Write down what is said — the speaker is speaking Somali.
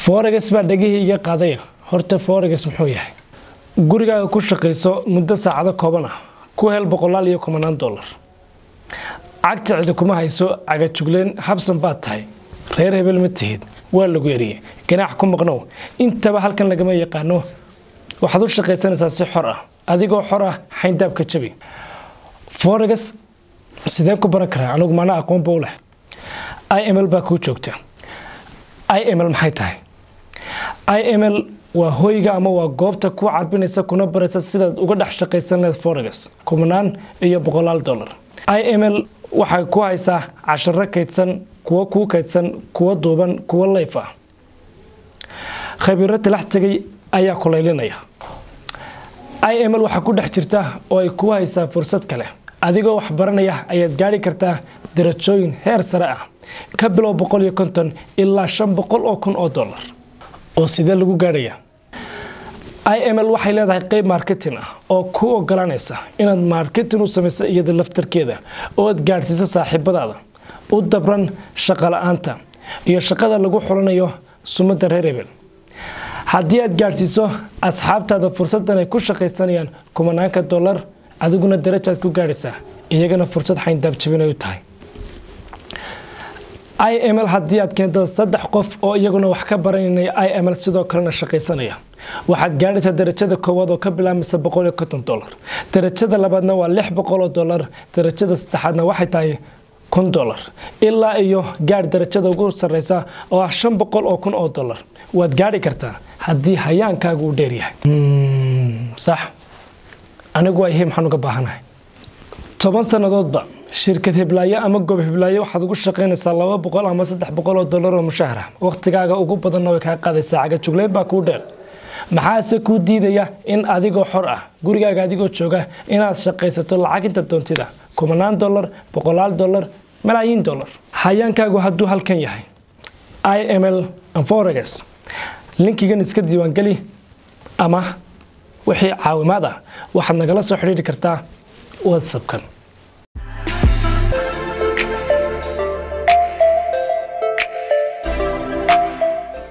Forex baa dhagihii iga qaadaya. Horta forex muxuu yahay? Gurigaaga ku shaqayso muddo saacado kooban ah, ku hel boqolaal iyo kumanaan dollar. Cagta cidi kuma hayso, cagajugleen habsan baad tahay, reer hebel ma tihid, waa lagu eriyey, ganaax ku maqnow, intaba halkan lagama yaqaano. Waxaad u shaqaysanaysaa si xor ah, adigoo xor ah xayndaabka jabi. Forex sideen ku baran karaa anigu? Maana aqoonba u leh? IML baa kuu joogta. IML maxay tahay? IML waa hoyga ama waa goobta ku carbinaysa kuna baraysa sidaad uga dhex shaqaysan lahayd forex kumanaan iyo boqolaal dollar. IML waxay ku haysaa casharo kaydsan, kuwo kuu kaydsan, kuwo duuban, kuwo live ah. Khabiiro talax tegay ayaa kulaylinaya. IML waxaa ku dhex jirta oo ay ku haysaa fursad kale. Adigoo wax baranaya ayaad gaari kartaa darajooyin heer sare ah, ka bilow 150 ilaa 500,000 oo dollar. Oo sidee lagu gaadhaya? IML waxay leedahay qeyb marketing ah oo ku ogolanaysa inaad marketing u samayso iyada laftarkeeda oo aad gaadhsiiso saaxiibadaada u dabran shaqo la-aanta iyo shaqada lagu xulanayo sumadda reer hebel. Haddii aad gaadhsiiso asxaabtaada fursaddan ay ku shaqaysanayaan kumanaanka dollar, adiguna darajaad ku gaadhaysaa, iyagana fursad xayndaab jabin ay u tahay. IML haddii aad keento 3 qof oo iyaguna wax ka baranaya IML, sidoo kalena shaqaysanaya, waxaad gaadhaysaa darajada koowaad oo ka bilaabmaysa 150 dollar. Darajada labaadna waa 600 oo dollar. Darajada saddexaadna waxay tahay 1000 dollar, ilaa iyo gaadh darajada ugu sarreysa oo ah 500,000 oo dollar. Waad gaadhi kartaa haddii hayaankaagu uu dheer yahay. Sax, anigu waa yahay, maxaan uga baahanahay? 10 sannadoodba shirkad heblaayo ama goob heblaayo waxaad ugu shaqaynaysaa 200 ama 300 oo dollar oo mushahara. Waqtigaaga ugu badanna way kaa qaadaysaa, cagajugleyn baa kuu dheer. Maxaase kuu diidaya in adigoo xor ah, gurigaaga adigoo jooga, inaad shaqaysato lacag inta doontida, kumanaan dollar, boqolaal dollar, malaayiin dollar? Hayaankaagu hadduu halkan yahay, IML forex linkigan iska diiwaangeli, ama wixii caawimaad ah waxaad nagala soo xidhiidhi kartaa WhatsAppkan.